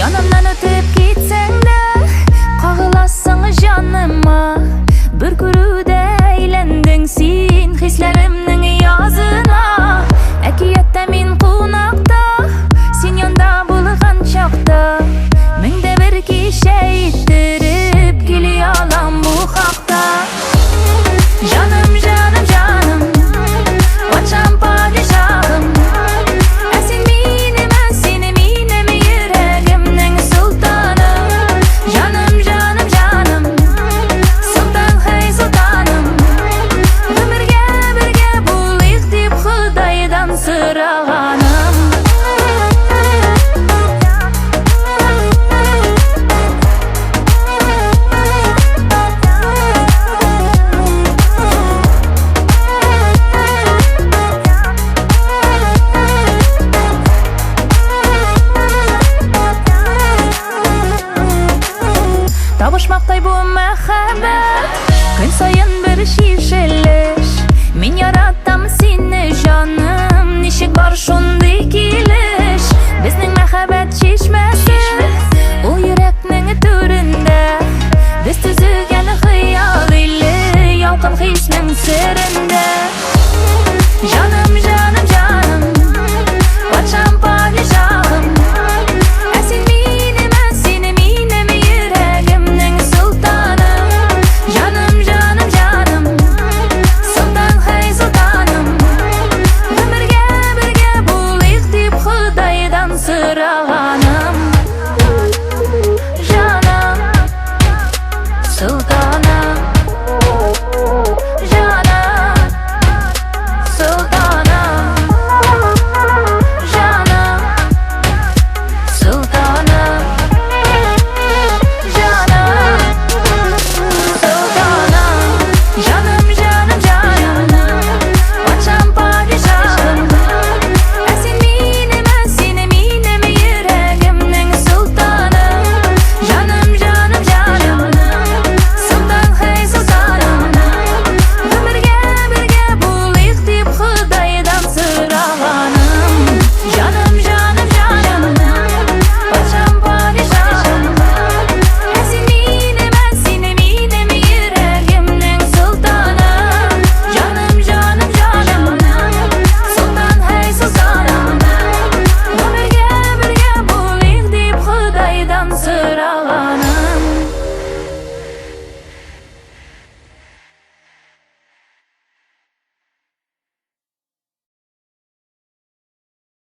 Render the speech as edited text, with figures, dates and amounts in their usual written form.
Янымнан үтеп китсәң дә, кагыласың җаныма. Бер күрүдә әйләндең син хисләремнең язына. Әкияттә мин кунакта, син янда булган чакта. Меңдә бер кичә иттереп кили алам бу хакта. Җаным, җаным, җаным, патшам, падишаһым. Ә син минем, ә син минем йөрәгемнең солтаны. Җаным, җаным, җаным, солтан, хәй, солтаным. Гомергә бергә булыйк дип Ходайдан сораганым. Табышмактай бу мәхәббәт, көн саен бер чишелеш. Мин яратам сине, җаным, ничек бар шундый килеш. Безнең мәхәббәт чишмәсе.